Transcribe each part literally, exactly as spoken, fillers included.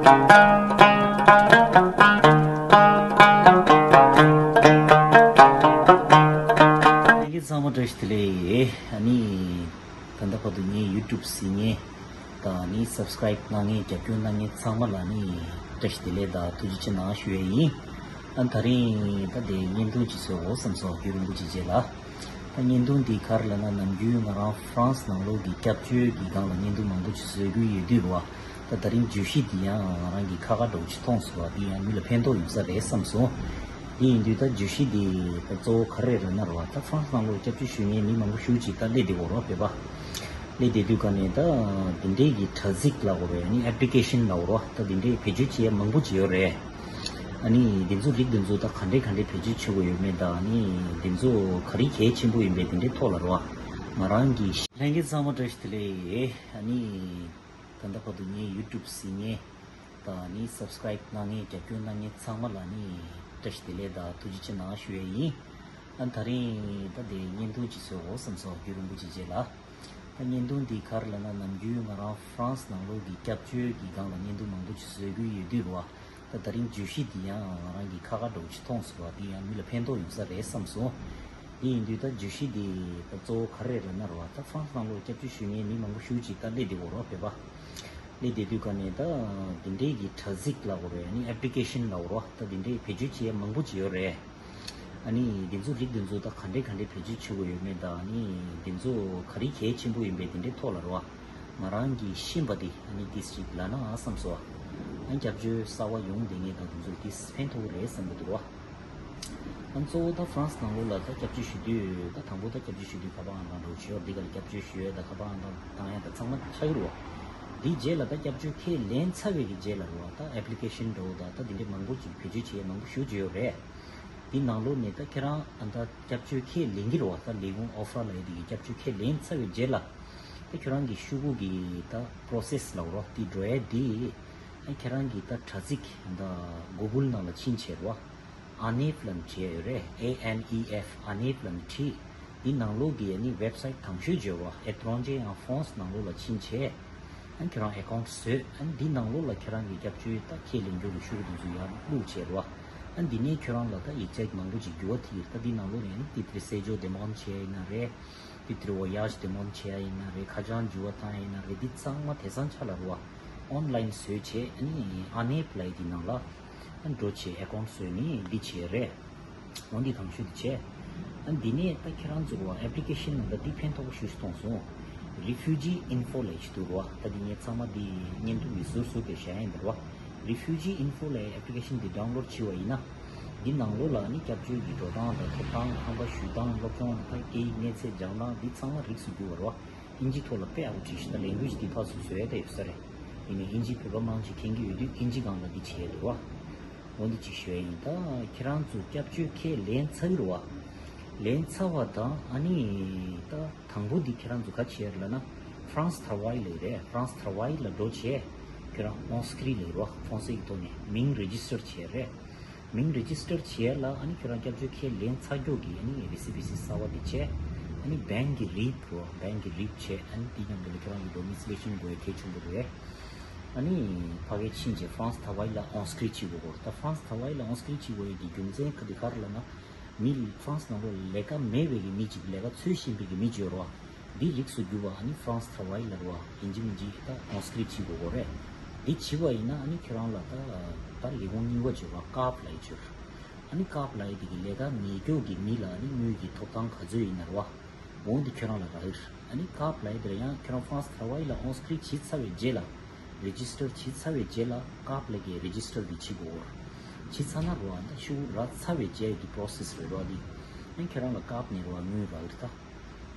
ལྷན་རྒྱས་ཚང་མ་བཀྲ་ཤིས་བདེ་ལེགས། ཨ་ནི། ད་ལྟ་བར་དུ་ངའི་YouTube་གཟིགས་མཁན་དང་ནི་subscribe་གནང་མཁན་རྒྱབ་སྐྱོར་གནང་མཁན་ཚང་མ་ལ་ནི་བཀྲ་ཤིས་བདེ་ལེགས་དང་ཐུགས་རྗེ་ཆེ་གནང་ཞུ་ཡས་ཡིན། ཨ་ད་རིང་ད་དེ་བརྙན་ཐུང་ཅིག་བཟོ་དགོས་བསམ་སོང་རྒྱུན་རིང་པོ་ཅིག་རྗེས་ལ། ད་བརྙན་ཐུང་འདི་ག་རེ་ལབ་ན་ནམ་རྒྱུན་ང་རང་ཧྥ་རན་སི་ནང་ལོགས་ཀྱི་སྐྱབས་བཅོལ་གྱི་སྒང་ལ་བརྙན་ཐུང་མང་པོ་ཅིག་བཟོ་གི་ཡོད་དུས་རེད་བ། ད་ད་རིང་བརྗོད་གཞི་འདི་ཡང་ང་རང་གི་ཁ་ཁ་འདྲ་བོ་ཅིག་མཐོང་སོང་བ། འདི་ཡང་མི་ལ་ཕན་ཐོགས་ཡོང་ས་རེད་བསམ་སོང་། འདི་ཡིན་དུས་ད་བརྗོད་གཞི་འདི་ད་གཙོ་བོ་ག་རེ་རེད་ལབ་ན་རེད་བ། ད་ཧྥ་རན་སི་ནང་ལོགས་སྐྱབས་བཅོལ་ཞུ་མཁན་མི་མང་པོ་ཞེ་པོ་ཅིག་ད་སླེབས་བསྡད་ཡོད་རེད་བ། བོད་པ་སླེབས་བསྡད་དུས་ག་ནས་ད་འདི་འདྲའི་གི་དྲ་ཚིགས་ལབ་དགོས་རེད། ཨ་ནི་application་ལབ་དགོས་རེད་བ། ད་འདི་འདྲའི་བེད་སྤྱོད་བྱེད་ཡ་མང་པོ་ཅིག་ཡོད་རེད། ཨ་ནི་འདི་ཚོ་རིགས་འདི་ཚོ་ད་ག་འདྲས་ག་འདྲས་བེད་སྤྱོད་བྱེད་དགོས་ཡོད་མེད་དང་ཨ་ནི་འདི་ཚོ་ག་རེ་གལ་ཆེན་པོ་ཡིན་པའི་འདི་འདྲའི་ཐོག་ལ་རེད་བ། ང་རང་གི་ལྷན་རྒྱས་ཚང་མ་བཀྲ་ཤིས་བདེ་ལེགས། ཨ་ནི་ད་ལྟ་བར་དུ་ངའི་YouTube་གཟིགས་མཁན་དང་ཨ་ནི་subscribe་གནང་མཁན་རྒྱབ་སྐྱོར་གནང་མཁན་ཚང་མ་ལ་ནི་བཀྲ་ཤིས་བདེ་ལེགས་དང་ཐུགས་རྗེ་ཆེ་གནང་ཞུ་ཡས་ཡིན། ཨ་ད་རིང་ད་དེ་བརྙན་ཐུང་ཅིག་བཟོ་དགོས་བསམ་སོང་རྒྱུན་རིང་པོ་ཅིག་རྗེས་ལ། ད་བརྙན་ཐུང་འདི་ག་རེ་ལབ་ན་ནམ་རྒྱུན་ང་རང་ཧྥ་རན་སི་ནང་ལོགས་ཀྱི་སྐྱབས་བཅོལ་གྱི་སྒང་ལ་བརྙན་ཐུང་མང་པོ་ཅིག་བཟོ་གི་ཡོད་དུས་རེད་བ། ད་ད་རིང་བརྗོད་གཞི་འདི་ཡང་ང་རང་གི་ཁ་ཁ་འདྲ་བོ་ཅིག་མཐོང་སོང་བ། འདི་ཡང་མི་ལ་ཕན་ཐོགས་ཡོང་ས་རེད་བསམ་སོང་། འདི་ཡིན་དུས་ད་བརྗོད་གཞི་འདི་ད་གཙོ་བོ་ག་རེ་རེད་ལབ་ན་རེད་བ། ད་ཧྥ་རན་སི་ནང་ལོགས་སྐྱབས་བཅོལ་ཞུ་མཁན་མི་མང་པོ་ཞེ་པོ་ཅིག་ད་སླེབས་བསྡད་ཡོད་རེད་བ། བོད་པ་སླེབས་བསྡད་དུས་ག་ནས་ད་འདི་འདྲའི་གི་དྲ་ཚིགས་ལབ་དགོས་རེད། ཨ་ནི་application་ལབ་དགོས་རེད་བ། ད་འདི་འདྲའི་བེད་སྤྱོད་བྱེད་ཡ་མང་པོ་ཅིག་ཡོད་རེད། ཨ་ནི་འདི་ཚོ་རིགས་འདི་ཚོ་ད་ག་འདྲས་ག་འདྲས་བེད་སྤྱོད་བྱེད་དགོས་ཡོད་མེད་དང་ཨ་ནི་འདི་ཚོ་ག་རེ་གལ་ཆེན་པོ་ཡིན་པའི་འདི་འདྲའི་ཐོག་ལ་རེད་བ། ང་རང་གིས་ཤེས་པ་འདི་ཨ་ནི་ཏིས་ཅིག་ལབ་ན་ཨ་བསམ་སོང་བ། ཨ་སྐྱབས་བཅོལ་གསར་བ་ཡོང་བསྡད་མཁན་དང་འདི་ཚོ་ཏིས་ཕན་ཐོགས་རེད་བསམ་གྱི་འདུག་བ། ཨ་གཙོ་བོ་ད་ཧྥ་རན་སི་ནང་ལོགས་ལ་ད་སྐྱབས་བཅོལ་ཞུ་དུས་ད་དང་པོ་ད་སྐྱབས་བཅོལ་ཞུ་དུས་ཁ་པར་ཨང་གྲངས་འདྲ་བོ་བྱེད་ཡོད། འདི་ག་ལ་སྐྱབས་བཅོལ་ཞུ་ཡས་ད་ཁ་པར་ཨང་གྲངས་བཏང་ཡས་ད་ཚང་མ་ཆགས་ཀྱི་རེད་བ། འདིའི་རྗེས་ལ་ད་སྐྱབས་བཅོལ་ཁས་ལེན་ཚར་བའི་གི་རྗེས་ལ་རེད་བ། ད་application་འདྲ་བོ་དང་ད་འདི་འདྲའི་མང་པོ་ཅིག་བེད་སྤྱོད་བྱེད་ཡས་མང་པོ་ཞེ་པོ་ཅིག་ཡོད་རེད། འདི་ནང་ལོགས་ནས་ད་ཁྱེད་རང་ཨ་ད་སྐྱབས་བཅོལ་ཁས་ལེན་གྱི་རེད་བ། ད་ལས་ཁུངས་ཨོ་ཧྥ་ར་ལབ་ཡས་དེ་གི་སྐྱབས་བཅོལ་ཁས་ལེན་ཚར་བའི་རྗེས་ལ་ད་ཁྱོད་རང་གི་ཤོག་གུ་གི་ད་process་ལབ་རོགས་དེ་འགྲོ་ཡས་དེ། ཨ་ཁྱེད་རང་གི་ད་དྲ་ཚིགས་ད་Google་ནང་ལ་ཕྱིན་བྱས་རེད་བ། ཨ་ནེབ་ལབ་བྲིས་ཡོད་རེད། A N E F ཨ་ནེབ་ལབ་བྲིས། འདི་ནང་ལོགས་ཀྱི་ཨ་ནི་website་དང་ཤོས་བརྗོད་པ་Étrangers en France་ནང་ལོགས་ལ་ཕྱིན་བྱས། ཨ་ཁྱོད་རང་account་བཟོས། ཨ་འདི་ནང་ལོགས་ལ་ཁྱོད་རང་གི་སྐྱབས་བཅོལ་ད་ཁས་ལེན་རྒྱུ་གི་ཤོག་གུ་དེ་ཚོ་ཡར་བླུགས་བྱས་རེད་བ། ཨ་འདི་ནས་ཁྱོད་རང་ལ་ད་ཡིག་ཆ་མང་པོ་ཅིག་འགྱུར་བ་ཐེབས་ཀྱི་རེད། ད་འདི་ནང་ལོགས་ནས་ཨ་ནི་titre de séjour demande་བྱས་ཡིན་ན་རེད། titre de voyage demande་བྱས་ཡིན་ན་རེད། ཁ་བྱང་འགྱུར་བ་བཏང་ཡིན་ན་རེད། འདི་ཚང་མ་དེང་སང་ཆ་ལ་རེད་བ། online་བཟོས་བྱས་ཨ་ནི་ཨ་ནེབ་ལབ་ཡས་འདི་ནང་ལ་ཨ་འགྲོ་བྱས་account་བཟོས་ནས་འདི་བྱས་རེད། འོ་འདི་དང་ཤོས་འདི་བྱས། ཨ་འདི་ནས་ད་ཁྱེད་རང་ཚོ་རེད་བ་application་ནང་ད་འདི་ཕན་ཐོགས་པོ་ཞེ་པོ་ཅིག་མཐོང་སོང་། Refugee Info་ལབ་ཡས་ཅིག་འདུག་རེད་བ། ད་འདི་ངས་ཚང་མ་འདི་བརྙན་ཐུང་གི་ཟུར་ཟུར་དེ་བཞག་ཡིན་པ་རེད་བ། Refugee Info་ལབ་ཡས་application་འདི་download་བྱས་པ་ཡིན་ན། འདི་ནང་ལོགས་ལ་ནི་སྐྱབས་བཅོལ་གྱི་འགྲོ་སྟངས་དང་ཐོབ་ཐང་། ཁང་པ་ཞུ་སྟངས། སློབ་སྦྱོང་དང་སྐད་ཡིག་གནས་ཚད་སྦྱང་སྟངས། འདི་ཚང་མ་རིགས་སུ་གྱུར་པ་རེད་བ། ཨིན་ཇི་ཐོག་ལ་དཔེ་ཡག་པོ་བྲིས་ཤག་ད་language་འདི་ཕར་ཚུར་བཟོ་ཡས་ད་ཡོད་ས་རེད། ཡིན་ནའི་ཨིན་ཇི་བོད་པ་མང་ཆེ་མཁྱེན་གྱི་ཡོད་དུས་ཨིན་ཇི་སྒང་ལ་འདི་བྱས་འདུག་བ། འོ་འདི་གཅིག་ཞུ་ཡས་ཡིན། ད་ཁྱེད་རང་ཚོ་སྐྱབས་བཅོལ་ཁས་ལེན་ཚར་གྱི་རེད་བ། ལེན་ཚར་བ་དང་ཨ་ནི་ད་དང་པོ་འདི་ཁྱེད་རང་ཚོ་ག་བྱས་ཡོད་རེད་ལབ་ན་France Travail་ལབ་ཡས་རེད། France Travail་ལ་འགྲོ་བྱས་ཁྱེད་རང་inscrit་ལབ་ཡས་རེད་བ། France་གི་ཐོག་ནས་མིང་register་བྱས་རེད། མིང་register་བྱས་ལ་ཨ་ནི་ཁྱོད་རང་སྐྱབས་བཅོལ་ཁས་ལེན་ཚར་མགྱོགས་ཀྱི་ཨ་ནི་རི་སི་བི་སི་གསར་པ་འདི་བྱས། ཨ་ནི་bank་གི་RIB་རོ། bank་གི་RIB་བྱས། ཨ་ནི་དེའི་མཉམ་དུ་ལ་ཁྱོད་རང་གི་domiciliation་དགོས་ཡ་གལ་ཆེན་པོ་རེད། ཨ་ནི་ཕ་གིར་ཕྱིན་བྱས་France Travail་ལ་inscrit་བྱེད་དགོས་གོ། ད་France Travail་ལ་inscrit་བྱེད་དགོས་ཡ་གི་རྒྱུ་མཚན་ག་དེ་ག་རེ་ལབ་ན། མི་France་ནང་ལོགས་ལས་ཀ་མེད་པའི་གི་མི་གཅིག་ལས་ཀ་འཚོལ་བཞིན་པའི་གི་མི་གཅིག་ཡོད་རོ། འདི་རིགས་སུ་གྱུར་པ་ཨ་ནི་France Travail་ལབ་རེད་བ། ཡིན་གཅིག་མིན་གཅིག་ད་inscrit་བྱེད་དགོས་གོ་རེད། འདི་བྱེད་པ་ཡིན་ན་ཨ་ནི་ཁྱོད་རང་ལ་ད་ད་ལས་ཁུངས་གཉིས་པ་བྱེད་པ་CAF་ལབ་ཡས་ཅིག་ཡོད་རེད། ཨ་ནི་CAF་ལབ་ཡས་དེ་གི་ལས་ཀ་མེད་མཁན་གྱི་མི་ལ་ཨ་ནི་དངུལ་གྱི་ཐོབ་ཐང་ག་ཚོད་ཡིན་ན་རེད་བ། འོ་འདི་ཁྱོད་རང་ལ་རག་གི་རེད། ཨ་ནི་CAF་ལབ་ཡས་དེ་ལ་ཡང་ཁྱོད་རང་France Travail་ལ་inscrit་བྱེད་ཚར་བའི་རྗེས་ལ་register་བྱེད་ཚར་བའི་རྗེས་ལ་CAF་ལབ་ཡས་register་འདི་བྱེད་དགོས་གོ་རེད། བྱེད་ཚར་ན་རེད་བ། ད་ཤོག་གུ་རག་ཚར་བའི་རྗེས་ཀྱི་process་རེད་རོ་འདི། ཨ་ནི་ཁྱོད་རང་ལ་CAF་ནས་རེད་བ་དངུལ་རག་གི་རེད་ད།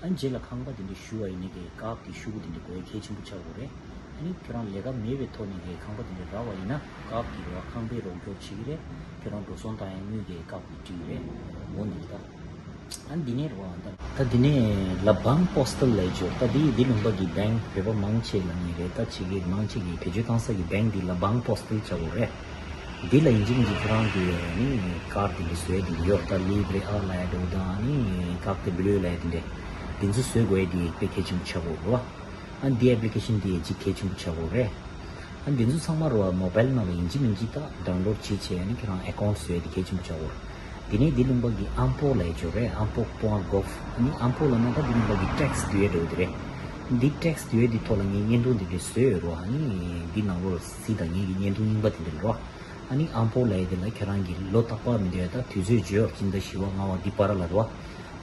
ཨ་ནི་རྗེས་ལ་ཁང་པ་དེ་འདྲ་ཞུ་བ་ཡིན་ནའི་གི་CAF་གི་ཤོག་གུ་དེ་འདྲ་དགོས་ཡ་གལ་ཆེན་པོ་ཆགས་ཡོད་རེད། ཨ་ནི་ཁྱོད་རང་ལས་ཀ་མེད་པའི་ཐོག་ནས་གི་ཁང་པ་དེ་འདྲ་རག་པ་ཡིན་ན་CAF་གི་རེད་བ་ཁང་པའི་རོགས་སྐྱོར་བྱེད་ཀྱི་རེད། ཁྱོད་རང་འགྲོ་སོང་བཏང་ཡ་དངུལ་གི་CAF་གི་སྤྲད་ཀྱི་རེད། འོ་འདི་ད། ཨ་ནི་འདི་ནས་རེད་བ་ད། ད་འདི་ནས་La Banque Postale་ལབ་ཡས་ཅིག་ཡོད། ད་འདི་འདི་ལུང་པ་གི་bank་བོད་པ་མང་ཆེ་ལ་ནི་རེད། ད་ཕྱི་རྒྱལ་མང་ཆེ་གི་བེད་སྤྱོད་བཏང་ས་གི་bank་འདི་La Banque Postale་བྱ་དགོས་རེད། འདི་ལ་ཡིན་གཅིག་མིན་གཅིག་ཁྱོད་རང་གི་ནི་card་འདི་འདྲ་བཟོས་འདི་ཡོད། ད་Livret A་ལབ་ཡ་འདྲ་བོ་དང་ནི་carte bleue་ལབ་ཡ་འདི་འདྲ། འདི་ཚོ་བཟོ་དགོས་ཡ་འདི་དཔེ་གལ་ཆེན་པོ་ཆགས་ཡོད་རེད་བ། ཨ་འདི་application་འདི་ཡ་གཅིག་གལ་ཆེན་པོ་ཆགས་ཡོད་རེད། ཨ་འདི་ཚོ་ཚང་མ་རོ་མོ་བལ་ནང་ལ་ཡིན་གཅིག་མིན་གཅིག་ད་ཌའུན་ལོཌ་བྱེད་བྱས་ཨ་ནི་ཁྱེད་རང་ཨེ་ཀའུནཊ་བཟོས་ཏེ་གལ་ཆེན་པོ་ཆགས་འོར། དེ་ནས་འདི་ལུང་པ་གི་ཨམ་པོ་ལ་ཡི་ཆོག་རེད། ཨམ་པོ་པོང་གོབ། ཨ་ནི་ཨམ་པོ་ལ་ན་ད་འདི་ལུང་པ་གི་ཊེག་སི་དུ་ཡོད་འགྲོ་གི་རེད། འདི་ཊེག་སི་དུ་ཡོད་འདི་ཐོག་ལ་ངས་བརྙན་ཐུང་འདི་འདྲ་བཟོས་ཡོད་རོ། ཨ་ནི་འདི་ནང་ལོ་སི་དང་ངེད་ཀྱི་བརྙན་ཐུང་རྙིང་པ་དེ་འདྲ་རོ། ཨ་ནི་ཨམ་པོ་ལ་ཡི་དེ་ལ་ཁྱེད་རང་གི་ལོ་རྟག་པར་མི་འདོད་ད་དུས་ཚོད་བརྗོད་ཡོར་སྤྱི་ཟླ་བཞི་བ་ལྔ་བ་འདི་བར་ལ་རོ།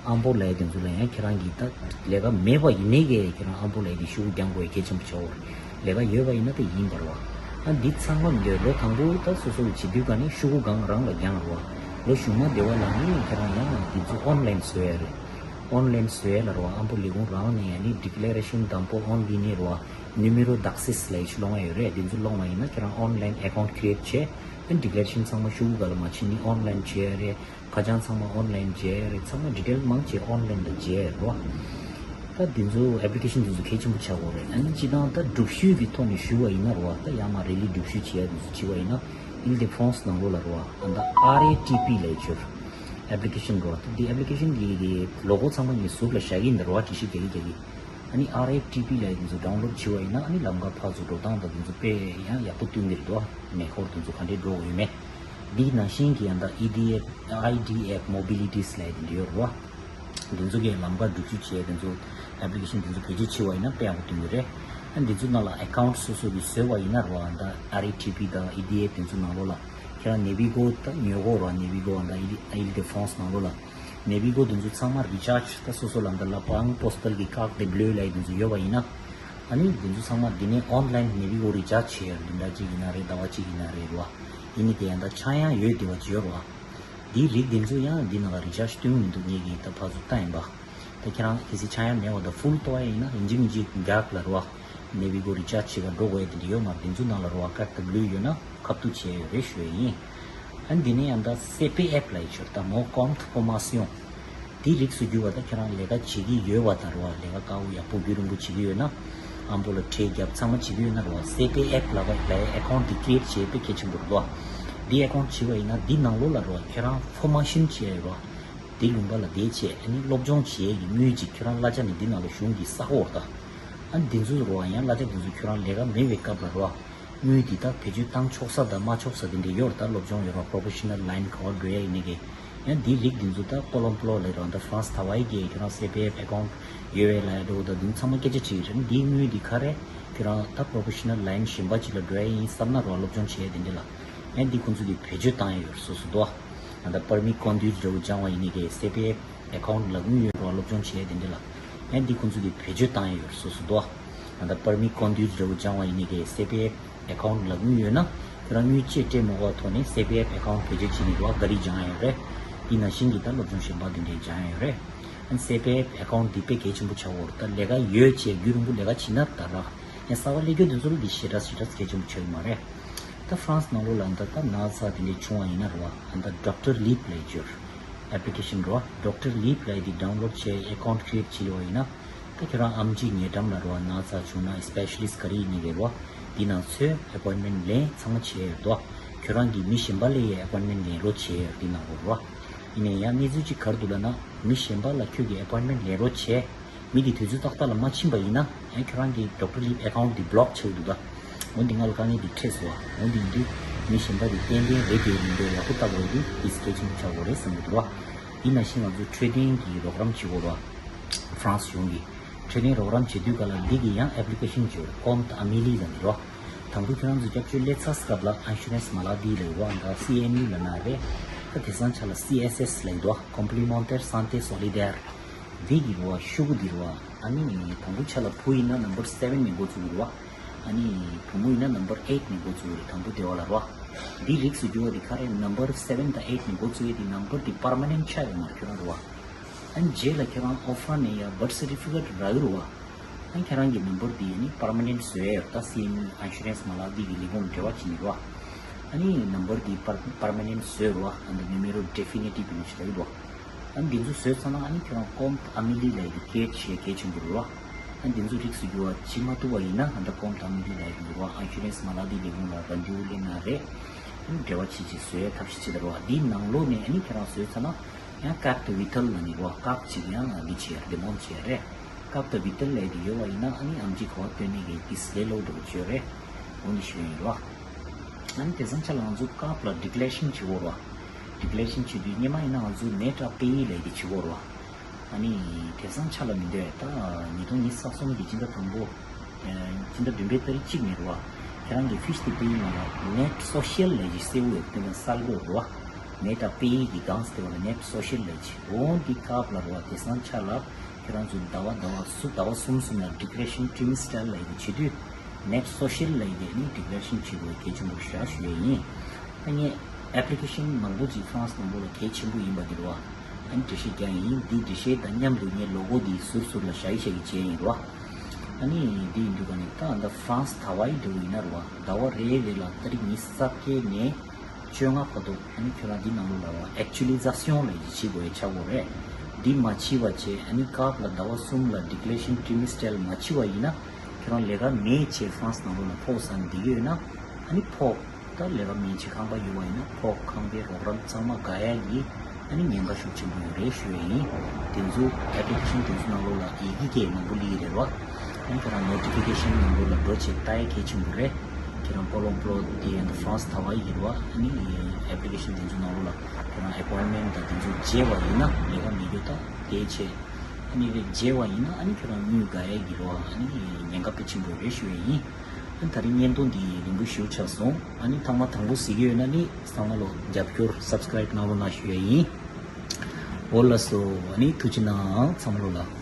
ཨམ་པོ་ལའི་དེ་ཚོ་ལ་ཡང་ཁྱེད་རང་གིས་ད་ལས་ཀ་མེད་པ་ཡིན་ནའི་གས་ཁྱེད་རང་ཨམ་པོ་ལའི་དེ་ཤུགས་རྒྱང་དགོས་གལ་ཆེན་པོ་ཆགས་འོར། ལས་ཀ་ཡོད་པ་ཡིན་ན་དེ་ཡིན་པར་བ། ཨ་འདི་ཚང་མ་མི་འདོད་ལོ་དང་པོ་ད་སོ་སོ་གི་བྱེད་དུས་ག་ནས་ཤུ་གུ་གང་རང་ལ་རྒྱང་ར་བ། ལོ་གཞུག་མ་དེ་བ་ལ་ནི་ཁྱེད་རང་ཡང་འདི་ཚོ་ཨོན་ལན་བཟོ་ཡ་རེད། ཨོན་ལན་བཟོ་ཡ་ལ་ར་བ་ཨམ་པོ་ལས་ཁུངས་རང་ནས་ཡང་ནི་ཌི་ཀི་ལེ་རེ་ཤན་དང་པོ་ཨོན་ལི་ནི་ར་བ་ནུ་མེ་རོ་དག་སིས་ལ་ཡི་ཤུ་ལོང་ཡ་ཡོད་རེད། འདི་ཚོ་ལོང་བ་ཡིན་ན་ཁྱེད་རང་ཨོན་ལན་ཨེ་ཀའུནཊ་ཁི་རི་ཨེཊ་བྱས། ཨ་ཌི་ཀི་ལེ་རེ་ཤན་ཚང་མ་ཤུ་གུ་ག་ལ་མ་ཕྱིན་ནི་ཨོན་ལན་བྱས་ཡ་རེད། ཁ་བྱང་ཚང་མ་ཨོན་ལན་མཇལ་རེད། ཚང་མ་ཌི་ཊེལ་མང་ཆེ་ཨོན་ལན་ལ་མཇལ་རོ། ད་འདི་ཚོ་ཨེ་པི་ལི་ཀེ་ཤན་འདི་ཚོ་གལ་ཆེན་པོ་ཆགས་ཡོད་རེད། ཨ་ནི་སྤྱི་བཏང་ད་སྒྲུབ་བཤུས་ཀྱི་ཐོག་ནས་ཞུ་བ་ཡིན་ན་རོ། ད་ཡང་མ་རེ་ལི་སྒྲུབ་བཤུས་བྱེད་ཡ་འདི་ཚོ་བྱེད་པ་ཡིན་ན་ཨིལ་ཌེ་ཕོན་སི་ནང་ལོགས་ལ་རོ། ད་ཨར་ཨེ་ཊི་པི་ལ་ཡི་ཆོག་ཨེ་པི་ལི་ཀེ་ཤན་རོ། ད་འདི་ཨེ་པི་ལི་ཀེ་ཤན་གྱི་གི་ལོ་གོ་ཚང་མ་ངས་ཟུར་ལ་བཞག་གི་ཡིན་ད་རོ། བྲིས་ཤིག་རྒྱག་གི་རྒྱག་གི། ཨ་ནི་ཨར་ཨེ་ཊི་པི་ལ་ཡི་འདི་ཚོ་ཌའུན་ལོཌ་བྱེད་པ་ཡིན་ན་ཨ་ནི་ལམ་ཁ་ཕར་ཚུར་འགྲོ་སྟངས་དང་འདི་ཚོ་དཔེ་ཡང་ཡག་པོ་སྟོན་གྱི་རེད་དོ། མེ་འཁོར་འདི་ཚོ་ག་འདྲས་འགྲོ་དགོས་ཡོད་མེད། འདི་ནང་བཞིན་གྱི་ཡང་ད་ཨི་ཌི་ཨེཕ་ཨའི་ཌི་ཨེཕ་མོ་བི་ལི་ཊི་ལ་ཡི་འདི་ཡོད་རེད་བ། འདི་ཚོ་གི་ལམ་ཁ་སྒྲུབ་བྱེད་བྱས་འདི་ཚོ་ཨེ་པི་ལི་ཀེ་ཤན་འདི་ཚོ་བེད་སྤྱོད་བྱེད་པ་ཡིན་ན་དཔེ་ཡག་པོ་སྟོན་གྱི་རེད། ཨ་འདི་ཚོ་ནང་ལ་ཨེ་ཀའུནཊ་སོ་སོ་གི་བཟོས་པ་ཡིན་ན་རེད་བ། ད་ཨར་ཨེ་ཊི་པི་དང་ཨི་ཌི་ཨེཕ་འདི་ཚོ་ནང་ལོགས་ལ་ཁྱེད་རང་ནེ་བི་གོ་ད་ཉོ་དགོས་རེད་བ། ནེ་བི་གོ་ད་ཨིལ་ཌེ་ཕོན་སི་ནང་ལོགས་ལ། ནེ་བི་གོ་དེ་ཚོ་ཚང་མ་རི་ཅར་ཇི་ད་སོ་སོ་ལ་འདི་ལ་བང་པོ་སི་ཊལ་གྱི་ཀར་ཌི་དེ་བྷི་ལ་ཡི་དེ་ཚོ་ཡོད་པ་ཡིན་ན། ཨ་ནི་དེ་ཚོ་ཚང་མ་འདི་ནས་ཨོན་ལན་ནེ་བི་གོ་རི་ཅར་ཇི་བྱེད་ཡ་རེད། བདུན་ཕྲག་གཅིག་ཡིན་ན་རེད། ཟླ་བ་གཅིག་ཡིན་ན་རེད་རོ། ཡིན་ནི་དེ་ཡང་ད་ཆག་ཡང་ཡོད་དེ་བ་ཅི་ཡོད་རོ། འདིའི་རིགས་དེ་ཚོ་ཡང་འདི་ནང་ལ་རི་ཅར་ཇི་སྟོན་མི་འདུག་ངེད་ཀྱིས་ད་ཕར་ཚུར་བལྟས་ཡིན་པ། ད་ཁྱེད་རང་གལ་སྲིད་ཆག་ཡང་མེད་པ་ད་ཕུལ་ཏོ་ཡིན་ན་ཡིན་གཅིག་མིན་གཅིག་གག་ལ་རོ། ནེ་བི་གོ་རི་ཅར་ཇི་བྱེད་ག་འགྲོ་དགོས་ཡ་དེ་འདྲ་ཡོད་མ་རེད། དེ་ཚོ་ནང་ལ་རོ་ཀར་ཌི་དེ་བྷི་ལ་ཡི་ཡོད་ན། ཁ་ཐུག་བྱས་ཡོད་རེད་ཞུ་ཡ་ཡིན། ཨ་འདི་ནས་ཡང་ད་སེ་པེ་ཨེཕ་ལ་ཡི་ཆོག་ད་མོ་ཀོམ་ཐ་ཕོར་མ་སི་ཡོང་། དེ་རིགས་སུ་གྱུར་བ་ད་ཁྱེད་རང་ལས་ཀ་བྱེད་ཀྱི་ཡོད་པ་དང་རོ། ལས་ཀ་དཀའ་བོ་ཡག་པོ་རྒྱུན་རིང་པོ་བྱེད་ཀྱི་ཡོད་ན། ཨམ་པོ་ལ་ཁྲལ་རྒྱབ་ཚང་མ་བྱེད་ཀྱི་ཡོད་ན་རོ། སེ་པེ་ཨེཕ་ལ་བ་ལ་ཡི་ཨེ་ཀའུནཊ་དེ་ཀི་རི་ཨེཊ་བྱེད་དཔེ་གལ་ཆེན་པོ་རེད་དོ། འདི་ཨེ་ཀའུནཊ་བྱེད་པ་ཡིན་ན་འདི་ནང་ལོགས་ལ་རོ་ཁྱེད་རང་ཕོར་མ་ཤན་བྱེད་ཡ་རོ། འདི་ལུང་པ་ལ་བསྡད་བྱས་ཨ་ནི་སློབ་སྦྱོང་བྱེད་ཡ་གི་དངུལ་ཅིག་ཁྱེད་རང་གླ་ཆ་ནི་འདི་ནང་ལ་གཞུང་གིས་བསགས་ཡོད་རེད་ད། ཨ་འདི་ཚོ་རོ་ཡང་གླ་ཆ་འདི་ཚོ་ཁྱེད་རང་ལས་ཀ་མེད་པའི་སྐབས་ལ་རོ། དངུལ་འདི་དག་བེད་སྤྱོད་བཏང་ཆོག་ས་དང་མ་ཆོག་ས་དེ་འདྲ་ཡོད་རེད་ད། སློབ་སྦྱོང་ཡོད་རོགས་པོ་རོ་ཕེ་ཤི་ནལ་ལ་ཡིན་ག་བ་འགྲོ་ཡ་ཡིན་ནི་གི། ཡང་འདིའི་རིགས་འདི་ཚོ་ད་ཀོ་ལོམ་པོ་ལ་ལ་རོ་ད་ཧྥ་རན་སི་ཐ་ཝའི་གི་ཁྱོད་རང་སེ་པི་ཨེཕ་ཨེ་ཀའུནཊ་ཡོད་པའི་ལ་ཡ་འགྲོ་ད་འདི་ཚང་མ་སྐད་ཆ་དྲིས་རེད། འདིའི་དངུལ་འདི་ག་རེ་ཁྱོད་རང་ད་པོ་རོ་ཕེ་ཤི་ནལ་ལ་ཡིན་གཞན་པ་ཅིག་ལ་འགྲོ་ཡ་ཡིན་བསམ་ན་རོ་སློབ་སྦྱོང་བྱེད་ཡ་དེ་འདྲ་ལ་ཡང་འདི་ཁོང་ཚོ་གི་བེད་སྤྱོད་བཏང་ཡ་ཡོད་རེད་སོ་སོ་དོ། ད་པར་མིཊ་ཀོན་ཌུ་ཊི་འདྲ་བོ་སྦྱང་བ་ཡིན་ནི་གི་སེ་པི་ཨེཕ་ཨེ་ཀའུནཊ་ལ་དངུལ་ཡོད་རོགས་སློབ་སྦྱོང་བྱེད་ཡ་དེ་འདྲ་ལ་ཡང་འདི་ཁོང་ཚོ་གི་བེད་སྤྱོད་བཏང་ཡ་ཡོད་རེད་སོ་སོ་དོ། ད་པར་མིཊ་ཀོན་ཌུ་ཊི་འདྲ་བོ་སྦྱང་བ་ཡིན་ནི་གི་སེ་པི་ཨེཕ་ཨེ་ཀའུནཊ་ལ་དངུལ་ཡོད་ན་ཁྱོད་རང་དངུལ་ཅེས་སྤྲད་མ་དགོས་པ་ཐོག་ནས་སེ་པི་ཨེཕ་ཨེ་ཀའུནཊ་བེད་སྤྱོད་བྱེད་ནི་རོགས་ག་རེ་སྦྱང་ཡ་ཡོད་རེད། འདི་ནང་བཞིན་གྱི་ད་སློབ་སྦྱོང་གཞན་པ་འདི་འདྲའི་སྦྱང་ཡ་ཡོད་རེད། ཨ་ནི་སེ་པི་ཨེཕ་ཨེ་ཀའུནཊ་འདི་དཔེ་གལ་ཆེན་པོ་ཆགས་ཡོད་རེད། ད་ལས་ཀ་ཡོད་ཅེས་རྒྱུན་རིང་པོ་ལས་ཀ་བྱེད་ན་ད་ར་ཡང་གསར་པ་སླེབས་རྒྱུ་དེ་ཚོ་ལ་འདི་ཞེ་དྲག་ཞེ་དྲག་གལ་ཆེན་པོ་ཆགས་ཀྱི་མ་རེད། ད་ཧྥ་རན་སི་ནང་ལོགས་ལ་ད་ད་ན་ཚ་དེ་འདྲའི་བྱུང་བ་ཡིན་ན་རེད་བ། ད་ཌོག་ཊར་ལིབ་ལ་ཡི་ཅོར་ཨེ་པི་ལི་ཀེ་ཤན་རེད་བ། ཌོག་ཊར་ལིབ་ལ་ཡི་དེ་ཌའུན་ལོཌ་བྱས་ཨེ་ཀའུནཊ་ཀི་རི་ཨེཊ་བྱེད་ལེ་བ་ཡིན་ན། ད་ཁྱོད་རང་ཨེམ་ཆི་ཉེ་འགྲམ་ལ་རེད་བ། ན་ཚ་བྱུང་ན་སི་པེ་ཤ་ལི་སི་ཊི་ག་རེ་ཡིན་ནའི་རེད་བ། འདི་ནང་ཚོས་ཨེ་པོའིན་མེན་ཊི་ལེན་ཚང་མ་བྱས་ཡོད་དོ། ཁྱོད་རང་གིས་མི་གཞན་པ་ལ་ཡི་ཨེ་པོའིན་མེན་ཊི་ལེན་རོགས་བྱས་ཡོད་འདི་ནང་རེད་བ། ཡིན་ནའི་ཡང་གནས་ཚུལ་གཅིག་ག་རེ་འདུག་ལབ་ན་མི་གཞན་པ་ལ་ཁྱོད་ཀྱིས་ཨེ་པོའིན་མེན་ཊི་ལེན་རོགས་བྱས། མི་དེ་དུས་ཚོད་ཏག་ཏག་ལ་མ་ཕྱིན་པ་ཡིན་ན་ཡང་ཁྱོད་རང་གི་ཌོག་ཊར་ལིབ་ཨེ་ཀའུནཊ་འདི་བྷི་ལོག་བྱས་འདུག་ད། འོ་འདི་ང་ལ་དཀའ་ངལ་འདི་འཕྲད་སོང་བ། འོ་འདི་ཡིན་དུས་མི་གཞན་པ་དེ་ཏན་ཏན་རེད་དེ་མི་འདོད་ཡག་པོ་ལྟ་དགོས་འདི་ཨིས་གལ་ཆེན་པོ་ཆགས་དགོས་རེད་བསམ་གྱི་འདུག་བ། འདི་ནང་བཞིན་ང་ཚོ་འཕྲོད་བསྟེན་གྱི་རོགས་རམ་བྱེད་དགོས་ར། ཧྥ་རན་སི་གཞུང་གིས་འཕྲོད་བསྟེན་རོགས་རམ་བྱེད་དུས་ག་ལ་འདི་གི་ཡང་ཨེབ་ལི་ཀེ་ཤན་བརྗོད་ཀོམ་ཏ་ཨ་མི་ལི་ལ་ནི་རོ། དང་པོ་ཁྱོད་རང་ཚོ་སྐྱབས་བཅོལ་སླེབས་ཚར་སྐབས་ལ་ཨ་ཤུ་རན་སི་མ་ལག་འདི་ལ་ཡོད་ཨ་འདྲ་སི་ཨེམ་ཡུ་ལ་ན་རེད། ད་དེང་སང་ཆ་ལ་སི་ཨེས་ཨེས་ལ་ཡོད་ཀོམ་པི་ལི་མེན་ཊར་སན་ཏེ་སོ་ལི་དར། འདི་གི་རོ་ཤུ་གུ་འདི་རོ། ཨ་ནི་དང་པོ་ཆ་ལ་བུ་ཡིན་ན་ནམ་བར་སེ་བེན་ནས་འགོ་བཙུགས་རོ། ཨ་ནི་བུ་མོ་ཡིན་ན་ནམ་བར་ཨེཊ་ནས་འགོ་བཙུགས་རེད། དང་པོ་དེ་བ་ལ་རོ། འདི་རིགས་སུ་གྱུར་བ་འདི་ག་རེ་ནམ་བར་སེ་བེན་དང་ཨེཊ་ནས་འགོ་བཙུགས་ཡས་འདི་ནམ་བར་འདི་པར་མ་ནེན་ཊི་ཆགས་ཡོད་མ་རེད་ཁྱོད་རང་རོ། ཨ་ནི་རྗེས་ལ་ཁྱོད་རང་ཨོ་ཕ་ནས་ཡ་བར་ཐི་སར་ཊི་ཕི་ཀེཊ་རག་གི་རོ། ཨ་ནི་ཁྱོད་རང་གི་ནམ་བར་འདི་ནི་པར་མ་ནེན་ཊི་བཟོས་ཡ་ཡོད་ད་སི་ཨེམ་ཡུ་ཨ་ཤུ་རན་སི་མ་ལག་འདི་གི་ལས་ཁུངས་འབྲེལ་བ་བྱེད་ནི་རོ། ཨ་ནི་ནམ་བར་འདི་པར་པར་མ་ནེན་ཊི་བཟོས་རོ། ཨ་ནི་ནུ་མེ་རོ་ཌེ་ཕི་ནི་ཊིབ་ཡིན་ཞེས་རོ། ཨ་ནི་འདི་ཚོ་བཟོས་ཚར་ན་ཨ་ནི་ཁྱོད་རང་ཀོམ་ཨ་མི་ལི་ལ་ཡི་ཀི་རི་ཨེཊ་བྱེད་གལ་ཆེན་པོ་རེད་བ། ཨ་ནི་འདི་ཚོ་རིགས་སུ་གྱུར་བ་བྱེད་མ་ཐུབ་པ་ཡིན་ན་ཨ་ནི་ཀོམ་ཨ་མི་ལི་ལ་ཡི་རོ་ཨ་ཤུ་རན་སི་མ་ལག་འདི་ལས་ཁུངས་ལ་ར་འདི་བོ་ལེན་ན་རེད། ཨ་ནི་འབྲེལ་བ་བྱེད་ཅིག་བཟོས་ཐབས་ཤེས་བྱེད་ད་རོ། འདིའི་ནང་ལོགས་ནས་ཨ་ནི་ཁྱེད་རང་བཟོས་ཚར་ན་ཡང་ཀར་ཏུ་བི་ཐལ་ལ་ནི་རོ་ཀར་ཅིག་ཡང་འདི་བྱེད་རེད་མོན་བྱེད་རེད། ཀར་ཏུ་བི་ཐལ་ལ་ཡི་ཡོད་བ་ཡིན་ན་ཨ་ནི་ཨམ་ཆི་ག་བ་སྟོན་ནི་གི་ཏིས་ལས་སླ་པོ་འགྲོ་གི་བྱོས་རེད། འོ་འདི་ཞུ་ཡིན་རོ། ཨ་ནི་དེང་སང་ཆ་ལ་ང་ཚོ་ཀར་ལ་ཌི་ཀི་ལེ་ཤན་བྱེད་དགོས་རོ། ཌི་ཀི་ལེ་ཤན་བྱེད་དུས་སྔོན་མ་ཡིན་ན་ང་ཚོ་ནེཊ་པེ་ཡི་ལབ་ཡས་དེ་བྱེད་དགོས་རོ། ཨ་ནི་དེང་སང་ཆ་ལ་མི་འདོད་ད་ཉིས་སྟོང་ཉི་ཤུ་རྩ་གསུམ་གྱི་སྤྱི་ཟླ་དང་པོ། སྤྱི་ཟླ་བདུན་པའི་ཏ་རིག་གཅིག་ནས་རོ། ཁྱེད་རང་གི་ཕིཤ་དེ་པེ་ཡི་ནང་ལ་ནེཊ་སོ་ཤལ་ལབ་ཡས་ཅིག་གསལ་བོ་ཡོད་དེ་ནས་གསལ་དགོས་རོ། ནེཊ་པེ་ཡི་གི་གང་ཟེར་བ་ལ་ནེཊ་སོ་ཤལ་ལབ་ཡས་ཅིག་འོ་འདི་ཀར་ལ་རོ། དེང་སང་ཆ་ལ་ཁྱེད་རང་ཚོ་ཟླ་བ་ཟླ་བ་སུ་ཟླ་བ་གསུམ་གསུམ་ལ་ཌི་ཀི་ལེ་ཤན་ཊི་རི་མེ་སི་ཊལ་ལབ་ཡས་དེ་བྱེད་དུས། ནེཊ་སོ་ཤལ་ལབ་ཡས་དེ་ནི་ཌི་ཀི་ལེ་ཤན་བྱེད་དགོས་གལ་ཆེན་པོ་ཞེ་དྲག་ཞུ་ཡས་ཡིན། ཨ་ངས་ཨེབ་ལི་ཀེ་ཤན་མང་པོ་ཅིག་ཧྥ་རན་སི་ནང་ལོགས་ལ་གལ་ཆེན་པོ་ཡིན་པ་འདི་རེད་བ། ཨ་ནི་འགྲེལ་བཤད་རྒྱག་ཡིན། འདི་འགྲེལ་བཤད་དང་མཉམ་དུ་ངས་ལོ་གོ་འདི་ཟུར་ཟུར་ལ་བཞག་ཡིན་བཞག་ཡིན་བྱས་ཡིན་རེད་བ། ཨ་ནི་འདི་ཡིན་དུས་ག་ནས་ད་ཨ་ད་ཧྥ་རན་སི་ཟླ་བ་ཡི་འབྲས་བུ་ཡིན་ན་རེད་བ། ཟླ་བ་རེ་རེ་ལ་ཏ་རིག་ཉི་ཤུ་རྩ་བརྒྱད་ནས་བཅོ་ལྔ་བར་དུ། ཨ་ནི་ཁྱོད་རང་འདི་ནང་ལོགས་ལ་རེད་བ་ཨེག་ཅུ་ལི་ཛ་སི་ཡོན་ལབ་ཡས་བྱེད་དགོས་ཡས་ཆགས་ཀྱི་ཡོད་རེད། འདི་མ་བྱས་པ་བྱས། ཨ་ནི་ཀར་ལ་ཟླ་བ་གསུམ་ལ་ཌི་ཀི་ལེ་ཤན་ཊི་རི་མེ་སི་ཊལ་མ་བྱས་པ་ཡིན་ན། ཁྱོད་རང་ལས་ཀ་མེད་བྱས་ཧྥ་རན་སི་ནང་ལོགས་ལ་ཕོགས་ཟ་ནས་བསྡད་ཀྱི་ཡོད་ན། ཨ་ནི་ཕོགས། ད་ལས་ཀ་མེད་བྱས་ཁང་པ་ཡོད་པ་ཡིན་ན་ཕོགས། ཁང་པའི་རོགས་རམ་ཚང་མ་འགག་ཡ་གི་ཨ་ནི་ཉེན་ཁ་ཤུགས་ཆེན་པོ་ཡོད་རེད་ཞུ་ཡ་ཡིན། དེ་ཚོ་ཨེབ་ལི་ཀེ་ཤན་དེ་ཚོ་ནང་ལོགས་ལ་ཡི་གེ་སྐད་མང་པོ་སླེབས་ཀྱི་རེད་བ། ཨ་ནི་ཁྱོད་རང་ནོ་ཊི་ཕི་ཀེ་ཤན་ནང་ལོགས་ལ་འགྲོ་བྱས་ལྟ་ཡ་གལ་ཆེན་པོ་རེད། ཁྱེད་རང་པོ་ལོང་པོ་ལོ་དེ་ཡང་ཧྥ་རན་སི་ཟླ་བ་ཡི་རེད་བ། ཨ་ནི་ཨེབ་ལི་ཀེ་ཤན་དེ་ཚོ་ནང་ལོགས་ལ་ཁྱོད་རང་ཨེ་པོན་མེན་ཊི་དང་དེ་ཚོ་བརྗེས་པ་ཡིན་ན། ལས་ཀ་མེད་རྒྱུ་ད་དེ་བྱས། ཨ་ནི་རེ་བརྗེ་བ་ཡིན་ན་ཨ་ནི་ཁྱོད་རང་དངུལ་འགག་ཡས་ཀྱི་རོ། ཨ་ནི་ཉེན་ཁ་དཔེ་ཆེན་པོ་རེད་ཞུ་ཡས་ཡིན། ཨ་ནི་ད་རིང་བརྙན་ཐུང་འདི་རིང་པོ་ཞེ་པོ་ཆགས་སོང་། ཨ་ནི་ཐེངས་མ་དང་པོ་གཟིགས་ཀྱི་ཡོད་ན་ནི་ཚང་མ་ལོ་རྒྱབ་སྐྱོར་སབ་སི་ཀ་རེབ་གནང་རོགས་གནང་ཞུ་ཡས་ཡིན། འོ་ལགས་སོ། ཨ་ནི་ཐུགས་རྗེ་གནང་ཚང་མ་ལོ་ལ།